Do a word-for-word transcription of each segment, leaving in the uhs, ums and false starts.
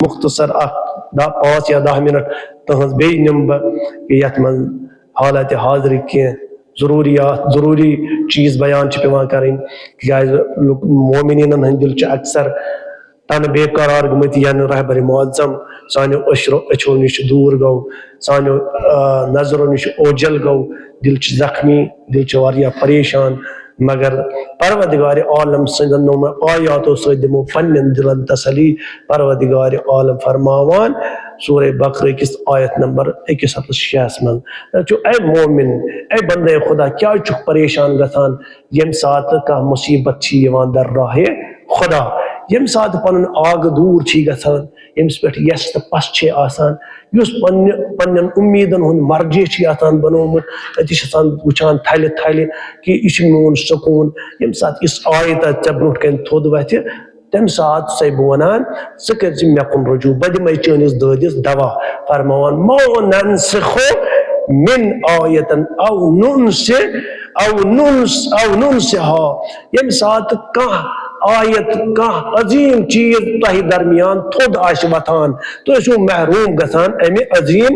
مختصر اکھ دہ، پانٛژھ یا دہ منٹ تہنٛز بیٚیہِ نِمہٕ بہٕ، یتھ منٛز حالات حاضرٕکۍ کینٛہہ ضروریات، ضروری چیز بیان چھِ پٮ۪وان کرٕنۍ، تِکیازِ لُکھ، مومنیٖنن ہٕنٛدۍ دِل چھِ اکثر تنہٕ بے قرار گٔمٕتۍ، یَنہٕ رہبر معظم سانیو أچھرو، أچھو نِش دوٗر گوٚو، سانیو، آ، نظرو نِش اوجل گوٚو، دِل چھُ زخمی، دِل چھُ واریاہ پریشان، مگر پروردگار عالم سٕنٛدٮ۪ن نوٚمَن آیاتو سۭتۍ دِمو پننٮ۪ن دِلن تسلی۔ پروردگار عالم فرماوان سورہ بقرہ کِس آیت نمبر أکِس ہَتس شیٚیَس منٛز، دَپان چھُ، اے مومن، اے بندے خدا، کیٛازِ چھُکھ پریشان گژھان، ییٚمہِ ساتہٕ کانٛہہ مُصیٖبت چھِ یِوان در راہِ خدا، ییٚمہِ ساتہٕ پنُن آگہٕ دوٗر چھِ گژھان، ییٚمِس پٮ۪ٹھ یَس تہٕ پَس چھِ آسان، یُس پننہِ، پننٮ۪ن اُمیٖدن ہُنٛد مرجع چھِ آسان بنومُت، أتی چھِ آسان وٕچھان تھلہِ تھلہِ کہِ یہِ چھُ میون سکوٗن۔ ییٚمہِ ساتہٕ یُس آیت ژےٚ برونٛٹھ کَنہِ تھوٚد وَتھِ، تَمہِ ساتہٕ چھُسَے بہٕ وَنان، ژٕ کٔرۍ زِ مےٚ کُن رجوع، بہٕ دِمَے چٲنِس دٲدِس دوا۔ فرماوان، ما ننسخ من آیتن او ننسِ، او ننس، او ننسہا۔ ییٚمہِ ساتہٕ کانٛہہ آیت، کانٛہہ عظیٖم چیٖز تۄہہِ درمیان تھوٚد آسہِ وۄتھان، تُہۍ ٲسِو محروم گژھان اَمہِ عظیٖم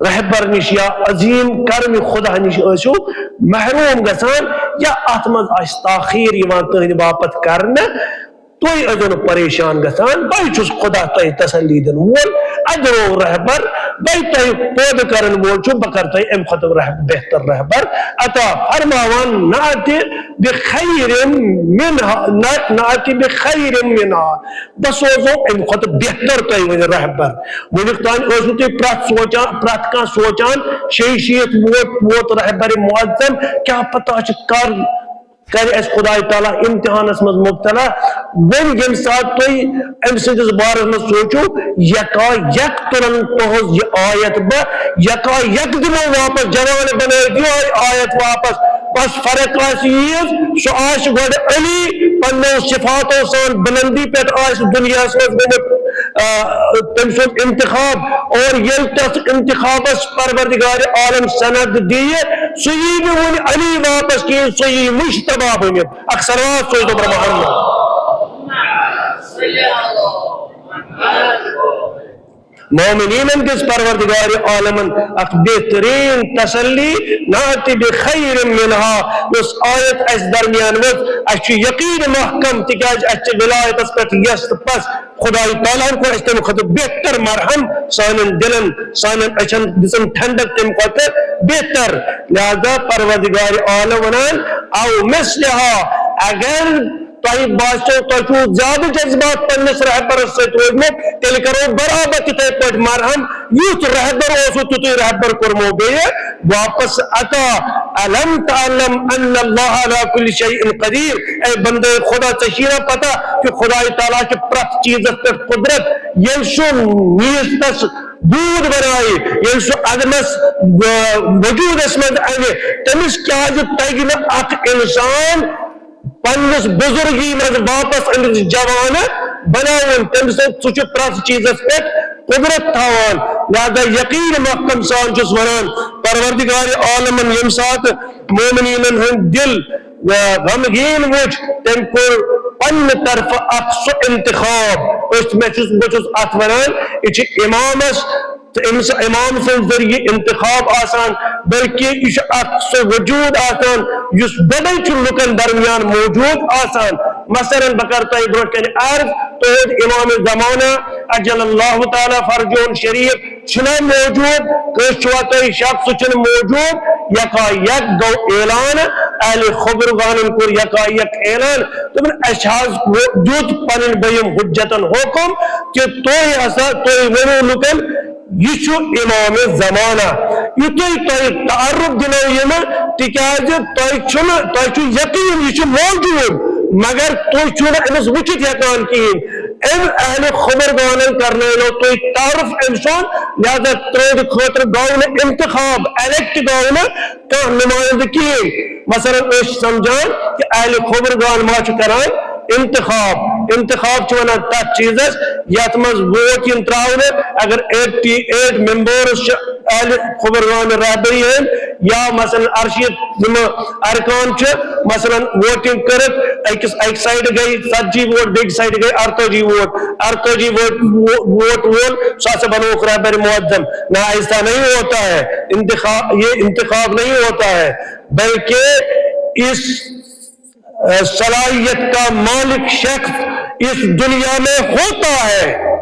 رہبر نِش یا عظیٖم کرمِ خدا نِش ٲسِو محروم گژھان، یا اَتھ منٛز آسہِ تاخیر یِوان تُہنٛدِ باپتھ کرنہٕ، تُہۍ ٲسۍزیو نہٕ پریشان گژھان، بَے چھُس خدا تۄہہِ تسلی دِنہٕ وول، اَدٕ روو رہبر، بَے تۄہہِ پٲدٕ کرن وول چھُ، بہٕ کرٕ تۄہہِ اَمہِ کھۄتہٕ رہ-، بہتر رہبر عطا۔ فرماوان، نأتِ بخیر منہا، نہ، نأتِ بخیر منہا، بہٕ سوزو اَمہِ کھۄتہٕ بہتر تۄہہِ وۄنۍ رہبر۔ وٕنیُک تام ٲسِو تُہۍ پرٛٮ۪تھ سونٛچان، پرٛٮ۪تھ کانٛہہ سونٛچان، شیٚیہِ شیٖتھ ووت، ووت رہبر معظم، کیٛاہ پتہ چھُ کر کرِ اَسہِ خدای تعالیٰ امتحانس منٛز مبتلا۔ وۄنۍ ییٚمہِ ساتہٕ تُہۍ أمۍ سٕنٛدِس بارس منٛز سونٛچِو، یکا یک تُلن تُہنٛز یہِ آیت بہٕ، یکا یک دِمو واپس، جوان بنٲوِتھ یِہوٚے آیت واپس۔ بس فرق آسہِ ییٖژ، سُہ آسہِ گۄڈٕ علی، پننیو صفاتو سان بلندی پٮ۪ٹھ آسہِ دُنیاہس منٛز گوٚمُت، آ، تٔمۍ سُنٛد انتخاب، اور ییٚلہِ تتھ انتخابس پروردگار عالم سند دِیہِ، سُہ یی نہٕ وۄنۍ علی واپس کِہیٖنۍ، سُہ یی مجتبیٰ بٔنِتھ۔ اکھ صلوات سوزو بر محمد۔ مومنیٖنن دِژ پروردگار عالمن اکھ بہترین تسلی، نأتِ بخیر منہا، یۄس آیت اسہِ درمیان وٲژ، اسہِ چھُ یقین محکم، تِکیازِ اسہِ چھِ ولایتس پٮ۪ٹھ یس تہٕ پس۔ خدای تعالیٰ ہن کوٚر اسہِ تمہِ کھۄتہٕ بہتر مرہم، سانٮ۪ن دِلن، سانٮ۪ن أچھن دِژٕن ٹھنڈک تمہِ کھۄتہٕ بہتر۔ لہذا پروردگار عالم ونان، او مثلہا، اگر تۄہہِ باسیو، تۄہہِ چھُو زیادٕ جذبات پننِس رہبرس سۭتۍ روٗدمُت، تیٚلہِ کرو برابر تِتھے پٲٹھۍ مرہم، یُتھ رہبر اوسوٕ، تیُتُے رہبر کوٚرمو بیٚیہِ واپس عطا۔ الم تعلم ان اللہ علی کل شیء قدیر، اے بندے خدا، ژےٚ چھیی نا پتہ کہِ خدای تعالیٰ چھُ پرٛٮ۪تھ چیٖزس پٮ۪ٹھ قدرت۔ ییٚلہِ سُہ نیٖستس دوٗد بنایہِ، ییٚلہِ سُہ عدمس، آ، وجوٗدس منٛز انہِ، تٔمِس کیازِ تگہِ نہٕ اکھ انسان پننِس بزرگی منٛز واپس أمِس جوانہٕ بناوُن، تٔمۍ سۭتۍ سُہ چھُ پرٛٮ۪تھ چیٖزس پٮ۪ٹھ قدرت تھاوان۔ لہذا یقین محکم سان چھُس ونان، پروردگار عالمن ییٚمہِ ساتہٕ مومنیٖنن ہُنٛد دِل، آ، غمگیٖن وُچھ، تٔمۍ کوٚر پننہِ طرفہٕ اکھ سُہ انتخاب۔ أسۍ، مےٚ چھُس، بہٕ چھُس اتھ ونان، یہِ چھُ امامس تہٕ أمِس، امام سٕنٛدِ ذٔریعہٕ انتخاب آسان، بلکہِ یہِ چھُ اکھ سُہ وجوٗد آسان یُس گۄڈے چھُ لُکن درمیان موجود آسان۔ مثلاً، بہٕ کرٕ تۄہہِ برونٛٹھ کنہِ عرض، تُہُنٛد امام زمانہ عجل اللہ تعالیٰ فرجہ شریف چھُنہ موجود، کٲنٛسہِ چھُوا تۄہہِ شک سُہ چھُنہٕ موجود؟ یکا یک گوٚو اعلان، اہلِ خبرگانن کوٚر یکا یک اعلان، دوٚپُن، اسہِ حظ دیُت پنٕنۍ بٔیِم حجتن حکم کہِ تُہۍ ہسا، تُہۍ ؤنِو لُکن، یہِ چھُ امام زمانہ۔ یُتھُے تۄہہِ تعارف دِنو یِمہٕ، تِکیازِ تۄہہِ چھُنہٕ، تۄہہِ چھُ یقین یہِ چھُ موجود، مگر تُہۍ چھِو نہٕ أمِس وٕچھِتھ ہٮ۪کان کِہیٖنۍ۔ أمۍ اہلِ خبرگانن کرنٲونو تُہۍ تعارف أمۍ سُنٛد، لہذا تُہنٛدِ خٲطرٕ گوٚو نہٕ انتخاب، elect گوٚو نہٕ کانٛہہ نُمٲیِندٕ کِہیٖنۍ۔ مثلاً، أسۍ چھِ سمجھان کہِ اہلِ خبرگان ما چھُ کران انتخاب۔ انتخاب چھِ ونان تتھ چیٖزس یتھ منٛز ووٹ یِن تراونہٕ۔ اگر eighty eight members چھِ اہلِ خبرگان رہبری ہٕنٛدۍ، یا مثلاً ارشیٖتھ یِم ارکان چھِ، مثلاً voting کٔرِتھ، أکِس اَکہِ سایڈٕ گٔے ژتجی ووٹ، بیٚکہِ سایڈٕ گٔے اَرتٲجی ووٹ، اَرتٲجی ووٹ وو- ووٹ وول سُہ ہسا بنووُکھ رہبر معظم۔ نہ، ایسا نہیں ہوتا ہے۔ انتخاب، یہ انتخاب نہیں ہوتا ہے، بلکہ اس، اہ، صلاحیت کا مالک شخص اس دنیا میں ہوتا ہے۔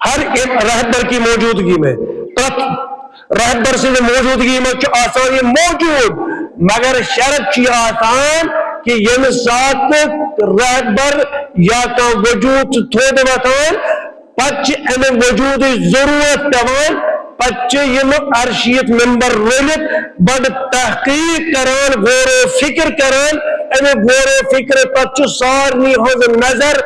ہر ایک رہبر کی موجودگی میں، پرٛٮ۪تھ رہبر سٕنٛزِ موجودگی منٛز چھُ آسان یہِ موجود، مگر شرط چھُ یہِ آسان کہِ ییٚمہِ ساتہٕ رہبر یا کانٛہہ وجود چھُ تھوٚد وۄتھان، پتہٕ چھِ اَمہِ وجودٕچ ضروٗرت پٮ۪وان، پتہٕ چھِ یِم ارشیٖتھ ممبر رٔلِتھ بڑٕ تحقیق کران، غور و فکر کران، اَمہِ غور و فکرٕ پتہٕ چھُ سارنٕے ہٕنٛز نظر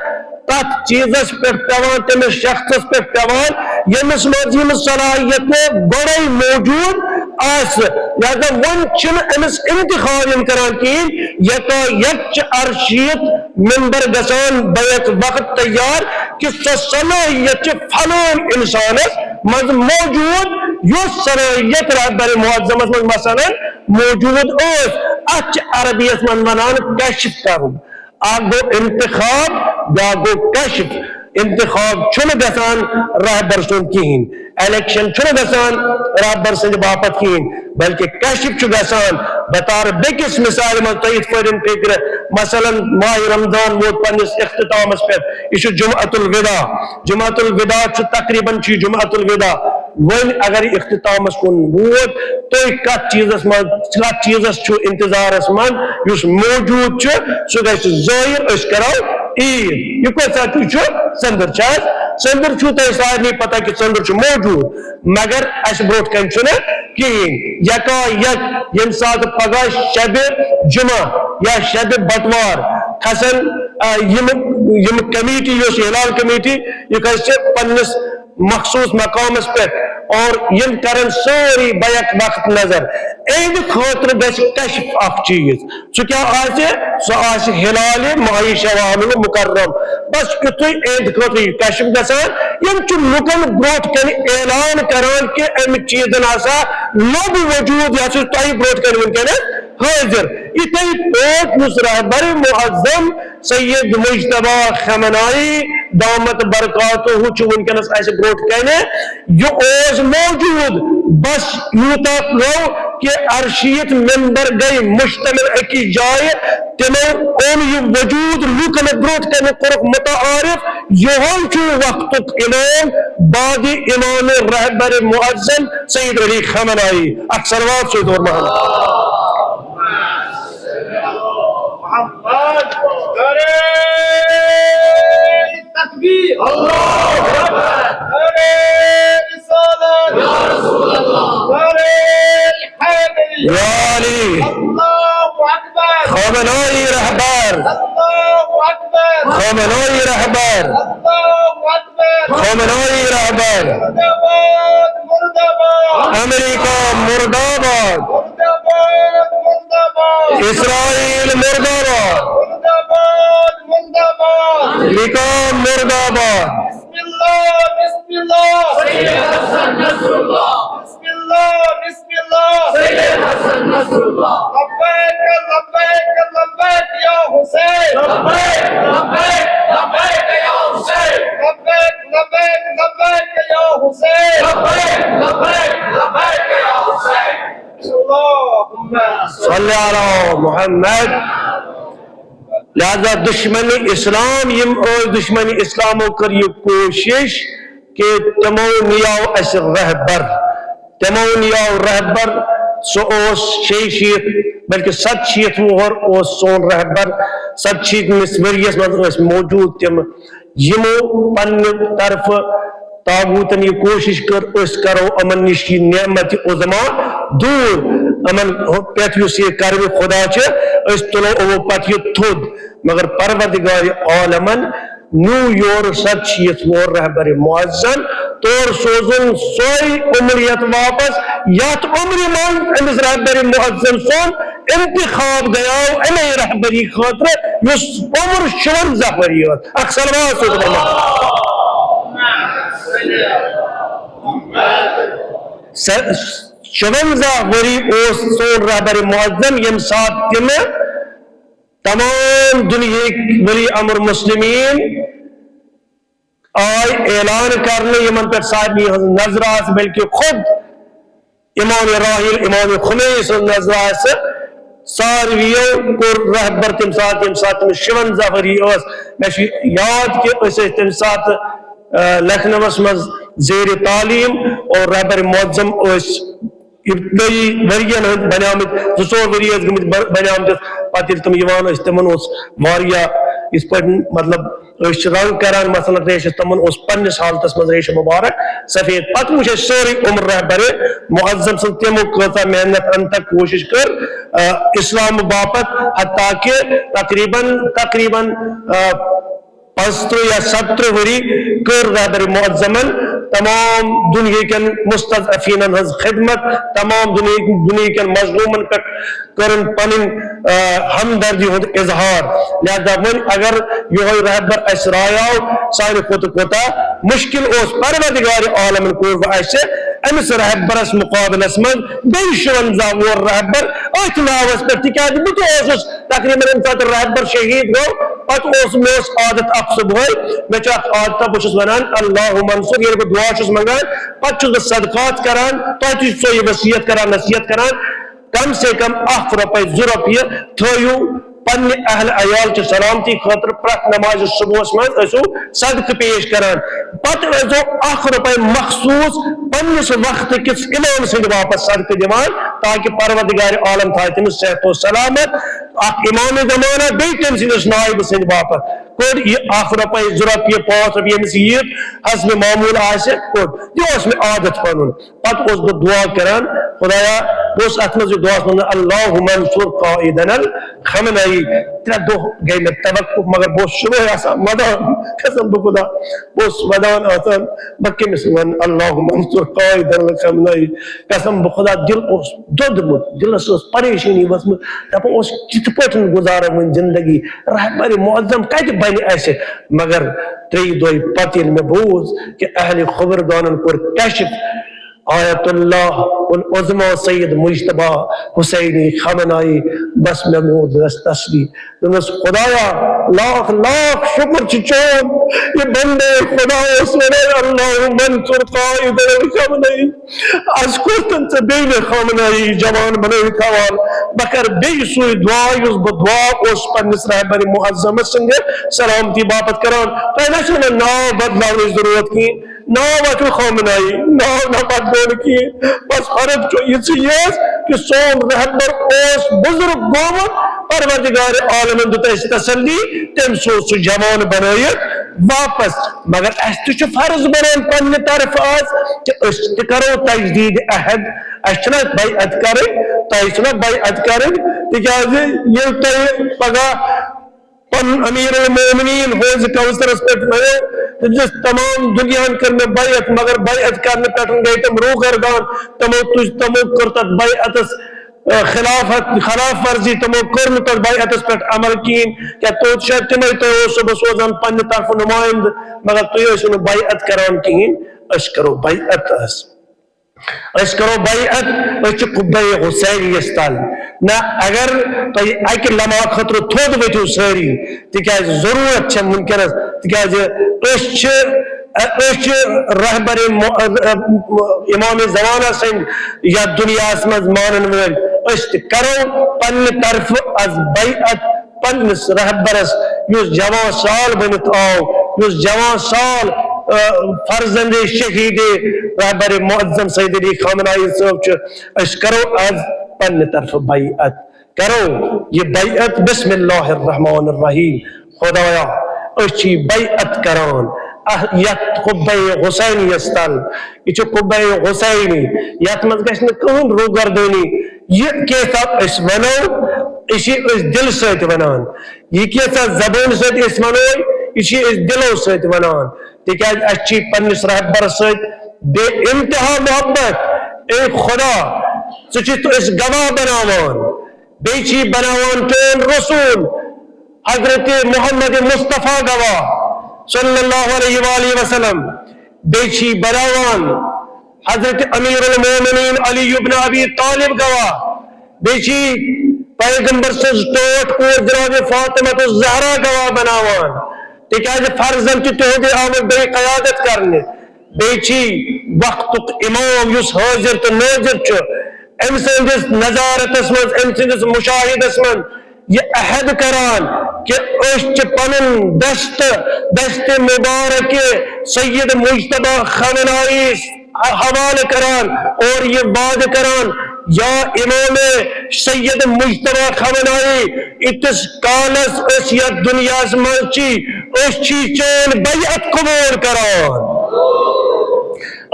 تتھ چیزس پٮ۪ٹھ پٮ۪وان، تٔمِس شخصس پٮ۪ٹھ پٮ۪وان، ییٚمِس منٛز یِم صلاحیتہٕ گۄڈے موجود آسہٕ۔ لہذا وۄنۍ چھِنہٕ أمِس انتخاب یِم کران کِہیٖنۍ، یکایک چھِ ارشیٖتھ ممبر گژھان بیک وقت تیار کہِ سۄ صلٲحیت چھِ فلٲنۍ انسانس منٛز موجود، یۄس صلٲحیت رہبر معظمس منٛز مثلاً موجود ٲس۔ اتھ چھِ عربیس منٛز ونان کشف کرُن۔ اکھ گوٚو انتخاب، بیاکھ گوٚو کشف۔ انتخاب چھُنہٕ گژھان رہبر سُنٛد کِہیٖنۍ، الیکشن چھُنہٕ گژھان رہبر سٕنٛدِ باپتھ کِہیٖنۍ، بلکہِ کشف چھُ گژھان۔ بہٕ تارٕ بیٚکِس مثالہِ منٛز تۄہہِ یِتھ پٲٹھۍ فِکرِ، مثلاً ماہِ رمضان ووت پننِس اختتامس پٮ۪ٹھ، یہِ چھُ جمعۃ الوداع، جمعۃ الوداع چھُ تقریباً چھُ یہِ جمعۃ الوداع۔ وۄنۍ اگر یہِ اختتامس کُن ووت، تُہۍ کتھ چیزس منٛز، کتھ چیزس چھُو انتظارس منٛز؟ یُس موجود چھُ، سُہ گژھِ ظٲہر، أسۍ کرو عید۔ یہِ کۄس اکھ چھُ؟ سندر چھا؟ سندر چھُو تۄہہِ سارنٕے پتہ کہِ سندر چھُ موجود، مگر اسہِ برونٛٹھ کنہِ چھُنہٕ کِہیٖنۍ۔ یکایک ییٚمہِ ساتہٕ پگاہ شبِ جمعہ یا شبِ بٹوار کھسن، آ، یِم، یِم کمیٹی، یۄس ہلال کمیٹی، یہِ کھسہِ پننِس مخصوص مقامس پٮ۪ٹھ اور یِم کرن سٲری بیک وقت نظر۔ اہندِ خٲطرٕ گژھِ کشف اکھ چیز۔ سُہ کیٛاہ آسہِ؟ سُہ آسہِ ہلالِ ماہِ شوال المکرم۔ بس یُتھُے اہندِ خٲطرٕ یہِ کشف گژھان، یِم چھِ لُکن برونٛٹھ کنہِ اعلان کران کہِ امہِ چیزن ہسا لوٚب وجود، یہِ ہسا چھُ تۄہہِ برونٛٹھ کنہِ وٕنکیٚنس حٲضِر۔ یِتھے پٲٹھۍ یُس رہبر معظم سید مجتبیٰ خامنائی دامت برکاتہ چھُ وٕنکیٚنس اسہِ برونٛٹھ کنہِ، یہِ اوس موجود، بس یوٗتاہ گوٚو کہِ ارشیٖتھ ممبر گٔے مشتمل أکِس جایہِ، تِمو اوٚن یہِ وجود لوٗکن برونٛٹھ کنہِ کوٚرُکھ متعارف، یِہوٚے چھُ وقتُک امام بعد امام رہبر معظم سید علی خامنائی۔ اکھ صلوات سوزِ اور محمد۔ محمد۔ نعرہ تکبیر۔ اللہ اکبر۔ نعرہ رسالت۔ یا رسول اللہ۔ نعرہ حیدری۔ یا علی۔ اللہ اکبر۔ خامنائی رہبر۔ اللہ اکبر۔ خامنائی رہبر۔ اللہ اکبر۔ خامنائی رہبر۔ مردہ باد، مردہ باد۔ امریکہ مردہ باد۔ مردہ باد، مردہ باد۔ اسرائیل مردہ باد۔ مردہ باد، مردہ باد۔ امریکہ مردہ باد۔ بسم اللہ، بسم اللہ۔ سید حسن نصراللہ۔ بسم اللہ، بسم اللہ۔ سید حسن نصراللہ۔ لبیک، لبیک، لبیک یا حسین۔ لبیک، لبیک، لبیک یا حسین۔ لبیک، لبیک، لبیک یا حسین۔ لبیک، لبیک، لبیک یا حسین۔ اللہم صل علی محمد۔ لہذا دشمن اسلام، یِم ٲسۍ دشمن اسلامو کٔر یہِ کوٗشش کہِ تِمو نِیاو اسہِ رہبر، تِمو نِیاو رہبر، سُہ اوس شیٚیہِ شیٖتھ بلکہِ ستہٕ شیٖتھ وُہر اوس سون رہبر، ستہٕ شیٖتمِس ؤریس منٛز ٲسۍ موجود تِم، یِمو پننہِ طرفہٕ طاغوتن یہِ کوٗشش کٔر، أسۍ کرو یِمن نِش یہِ نعمت عظمیٰ دوٗر، یِمن پٮ۪ٹھ یُس یہِ کرم خدا چھُ، أسۍ تُلو یِمو پتہٕ یہِ تھوٚد۔ مگر پروردگار عالمن نیو یور ستہٕ شیٖتھ وُہر رہبر معظم، تور سوزُن سۄے عمریت واپس، یتھ عمرِ منٛز أمِس رہبر معظم سُنٛد انتخاب گیاو امے رہبری خٲطرٕ، یُس عمر شُونزہ ؤری ٲس۔ اکھ صلوات سوزُن۔ س-، شُونزہ ؤری اوس سون رہبر معظم، ییٚمہِ ساتہٕ تِمہٕ تمام دنیاہٕکۍ ولی امر مسلمین آے اعلان کرنہٕ، یِمن پٮ۪ٹھ سارنٕے ہٕنٛز نظر آسہٕ، بلکہ خود امام راحل امام خمینی سٕنٛز نظر آسہٕ۔ ساروِیو کوٚر رہبر تمہِ ساتہٕ، ییٚمہِ ساتہٕ تٔمِس شُونٛزاہ ؤری ٲس۔ مےٚ چھُ یاد کہِ أسۍ ٲسۍ تمہِ ساتہٕ، آ، لکھنؤس منٛز زیر تعلیٖم اور رہبر معظم ٲسۍ ابتدٲیی ؤرین ہٕنٛدۍ بنیمٕتۍ، زٕ ژور ؤری ٲسۍ گٔمٕتۍ بہ-، بنیمتِس۔ پتہٕ ییٚلہِ تِم یِوان ٲسۍ، تِمن اوس واریاہ، یِتھ پٲٹھۍ، مطلب، أسۍ چھِ رنگ کران، مثلاً، ریشس، تِمن اوس پننِس حالتس منٛز ریشہِ مبارک سفید۔ پتہٕ وٕچھ اَسہِ سٲرٕے عمر رہبر معظم سٕنٛز تِمو کۭژاہ محنت ان تک کوٗشش کٔر، آ، اسلام باپتھ، حتیٰ کہِ تقریباً، تقریباً، آ، پانٛژترٕٛہ یا ستترٕٛہ ؤری کٔر رہبر معظمن تمام دنیا کٮ۪ن مستضعفیٖنن ہٕنٛز خدمت، تمام دنیا، دنیا کٮ۪ن مظلومن پٮ۪ٹھ کٔرٕن پنٕنۍ، آ، ہمدردی ہُنٛد اظہار۔ لہذا وۄنۍ اگر یِہوٚے رہبر اَسہِ رایاو، سانہِ کھۄتہٕ کوٗتاہ مُشکِل اوس۔ پروردگار عالمن کوٚر وۄنۍ اَسہِ أمِس رہبرس مُقابلس منٛز بیٚیہِ شُونٛزاہ وُہُر رہبر أتھۍ ناوس پٮ۪ٹھ، تِکیازِ بہٕ تہِ اوسُس تقریباً ییٚمہِ ساتہٕ رہبر شہیٖد گوٚو، پتہٕ اوس، مےٚ اوس عادت اکھ صبحٲے، مےٚ چھُ اکھ عادت، بہٕ چھُس ونان، اللہم انصر، ییٚلہِ بہٕ دعا چھُس منٛگان، پتہٕ چھُس بہٕ صدقات کران، تۄہہِ تہِ چھُسو یہِ وصیت کران، نصیحت کران، کم سے کم اکھ رۄپے، زٕ رۄپیہِ تھٲیِو پننہِ اہل عیال چہِ سلامتی خٲطرٕ۔ پرٛٮ۪تھ نمازِ صبحس منٛز ٲسِو صدقہٕ پیش کران، پتہٕ ٲسۍزیو اکھ رۄپے مخصوص پننِس وقتہٕ کِس امام سٕنٛدِ واپس صدقہٕ دِوان، تاکہِ پروردگار عالم تھایہِ تٔمِس صحت و سلامت۔ اکھ امام زمانہ بیٚیہِ تٔمۍ سٕنٛدِس نائبہٕ سٕنٛدِ باپتھ کوٚر یہِ اکھ رۄپے، زٕ رۄپیہِ، پانٛژھ رۄپیہِ، ییٚمِس یہِ حسب معمول آسہِ، کوٚر۔ یہِ اوس مےٚ عادت پنُن۔ پتہٕ اوسُس بہٕ دعا کران، خدایا، بہٕ اوسُس اتھ منٛز یہِ دعاہس منٛز، اللہم انصر قائدنا الخامنئی۔ ترٛےٚ دۄہ گٔے مےٚ توقف، مگر بہٕ اوسُس صبحٲے آسان ودان، قسم بہٕ خدا، بہٕ اوسُس ودان آسان، بہٕ کٔمِس وَنہٕ، اللہم انصر قائدنا الخامنئی؟ قسم بہٕ خدا، دل اوس دوٚدمُت، دلس ٲس پریشٲنی ؤژھمٕژ، دپان اوس، کِتھ پٲٹھۍ گُزارو وۄنۍ زندگی؟ رہبر معظم کتہِ بنہِ اسہِ؟ مگر ترٛیٚیہِ دۄہہِ پتہٕ ییٚلہِ مےٚ بوٗز کہِ اہلِ خبردانن کوٚر کشف آیت اللہ العظمی سید مجتبیٰ حسینی خامنائی، بس مےٚ میوٗل دِلس تسلی۔ دوٚپمس، خدایا، لاکھ لاکھ شُکر چھُ چون، یہِ بندے خدا اوس ونان، اللہم انصر قائدنا الخامنئی۔ از کوٚرتن ژےٚ بیٚیہِ مےٚ خامنائی جوان بنٲوِتھ حوال۔ بہٕ کرٕ بیٚیہِ سُے دعا یُس بہٕ دعا اوسُس پننِس رہبر معظمس سٕنٛدِ سلامتی باپتھ کران۔ تۄہہِ ما چھُو مےٚ ناو بدلاونٕچ ضروٗرت کِہیٖنۍ؟ ناو ما چھُ خامنائی، ناو نہ بدلو نہٕ کِہیٖنۍ۔ بس فرق چھُ یِژٕے یٲژ کہِ سون رہبر اوس بزرگ گوٚمُت، پروردگار عالمن دیُت اَسہِ تسلی، تٔمۍ سوٗز سُہ جوان بنٲیِتھ واپس۔ مگر اَسہِ تہِ چھُ فرض بنان پننہِ طرفہٕ آز کہِ أسۍ تہِ کرو تجدید عہد۔ اَسہِ چھِنہ بیعت کرٕنۍ، تۄہہِ چھِنہ بیعت کرٕنۍ، تِکیازِ ییٚلہِ تۄہہِ پگاہ پنُن امیر المومنین حوض کوثرس پٮ۪ٹھ ونو، تٔمۍ دِژ تمام دُنیاہن کٔر مےٚ بیعت، مگر بیعت کرنہٕ پٮ۪ٹھ گٔے تِم روگردان، تِمو تُج، تِمو کٔر تتھ بیعتس، آ، خلافت، خلاف ورزی، تِمو کٔر نہٕ تتھ بیعتس پٮ۪ٹھ عمل کِہیٖنۍ۔ کیٛاہ توتہِ چھا تِمے تۄہہِ اوسو بہٕ سوزان پننہِ طرفہٕ نمایندٕ، مگر تُہۍ ٲسِو نہٕ بیعت کران کِہیٖنۍ؟ أسۍ کرو بیعت حظ۔ أسۍ کرو بیعت، أسۍ چھِ قبہ حسینیس تل۔ نہ، اگر تُہۍ اکہِ لمحہ خٲطرٕ تھوٚد ؤتھِو سٲری، تِکیازِ ضروٗرت چھےٚ وٕنکیٚنس، تِکیازِ أسۍ چھِ، أسۍ چھِ رہبر م-، امام زمانہ سٕنٛدۍ یتھ دُنیاہس منٛز مانن وٲلۍ۔ أسۍ تہِ کرو پننہِ طرفہٕ از بیعت پننِس رہبرس، یُس جوان سال بٔنِتھ آو، یُس جوان سال، آ، فرزند شہید رہبر معظم سید علی خامنائی صٲب چھُ۔ أسۍ کرو از پننہِ طرفہٕ بیعت، کرو یہِ بیعت بسم اللہ الرحمن الرحیم۔ خدایا، أسۍ چھِ یہِ بیعت کران اَتھ، یتھ قبہ حسینیس تل۔ یہِ چھُ قبہ حسینی، یتھ منٛز گژھِ نہٕ کٕہٕنۍ روگردٲنی۔ یہِ کینٛژھا أسۍ ونو، یہِ چھِ أسۍ دِلہٕ سۭتۍ ونان۔ یہِ کینٛژھا زبٲنۍ سۭتۍ أسۍ ونو، یہِ چھِ أسۍ دِلو سۭتۍ ونان۔ تِکیازِ اَسہِ چھِ پننِس رہبرس سۭتۍ بے انتہا محبت۔ اے خدا، ژٕ چھُتھ أسۍ گواہ بناوان، بیٚیہِ چھِ بناوان چون رسول حضرت محمد مصطفیٰ گواہ صلی اللہ علیہ وآلہ وسلم، بیٚیہِ چھِ بناوان حضرت امیر المومنین علی ابن ابی طالب گواہ، بیٚیہِ چھِ پیغمبر سٕنٛز ٹٲٹھ کوٗر جناب فاطمہ الزہرا گواہ بناوان، تِکیازِ فرضن چھُ تِہُنٛدُے آمُت بیٚیہِ قیادت کرنہِ۔ بیٚیہِ چھِ وقتُک امام یُس حٲضِر تہٕ نٲظِر چھُ، أمۍ سٕنٛدِس نظارتس منٛز، أمۍ سٕنٛدِس مُشاہدس منٛز یہِ عہد کران کہِ أسۍ چھِ پنُن دست، دست مبارک سید مجتبیٰ خامنہ ای حوالہٕ کران اور یہِ وعدٕ کران، یا امام سید مجتبیٰ خامنہ ای، ییٖتِس کالس أسۍ یتھ دُنیاہس منٛز چھِ، أسۍ چھِ چٲنۍ بیعت قبول کران۔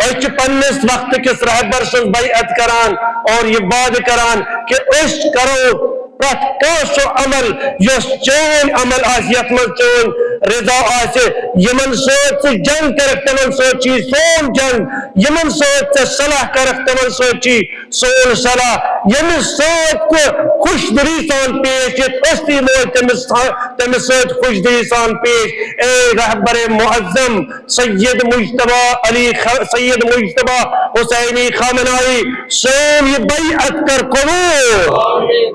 أسۍ چھِ پننِس وقتہٕ کِس رہبر سٕنٛز بیعت کران اور یہِ وعدٕ کران کہِ أسۍ کرو پرٛٮ۪تھ کانٛہہ سُہ عمل یۄس چٲنۍ عمل آسہِ، یتھ منٛز چٲنۍ رضا آسہِ۔ یِمن سۭتۍ ژٕ جنگ کرکھ، تِمن سۭتۍ چھُے سون جنگ۔ یِمن سۭتۍ ژٕ صلح کرکھ، تِمن سۭتۍ چھُے سون صلح۔ ییٚمِس سۭتۍ ژٕ خۄش دِلی سان پیش یِتھ، أسۍ تہِ یِمو تٔمِس سا-، تٔمِس سۭتۍ خۄش دِلی سان پیش۔ اے رہبر معظم، سید مجتبیٰ علی خ-، سید مجتبیٰ حسینی خامنہ ای، سٲنۍ یہِ بیعت کر قبول،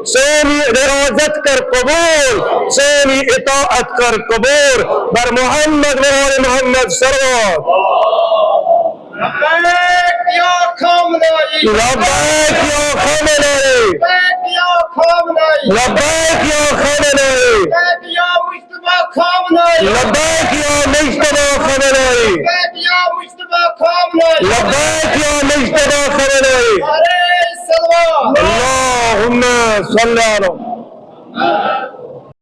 سٲنۍ یہِ رعازت کر قبول، سٲنۍ یہِ اطاعت کر قبول۔ بر محمد و آل محمد صلوات۔ لبیک یا خامنہ ای۔ لبیک یا خامنہ ای۔ لبیک یا خامنہ ای۔ لبیک یا خامنہ ای۔ لبیک یا مجتبیٰ خامنہ ای۔ لبیک یا مجتبیٰ خامنہ ای۔ لبیک یا مجتبیٰ خامنہ ای۔ لبیک یا مجتبیٰ خامنہ ای۔ علیہ الصلوات۔ اللہم صل علی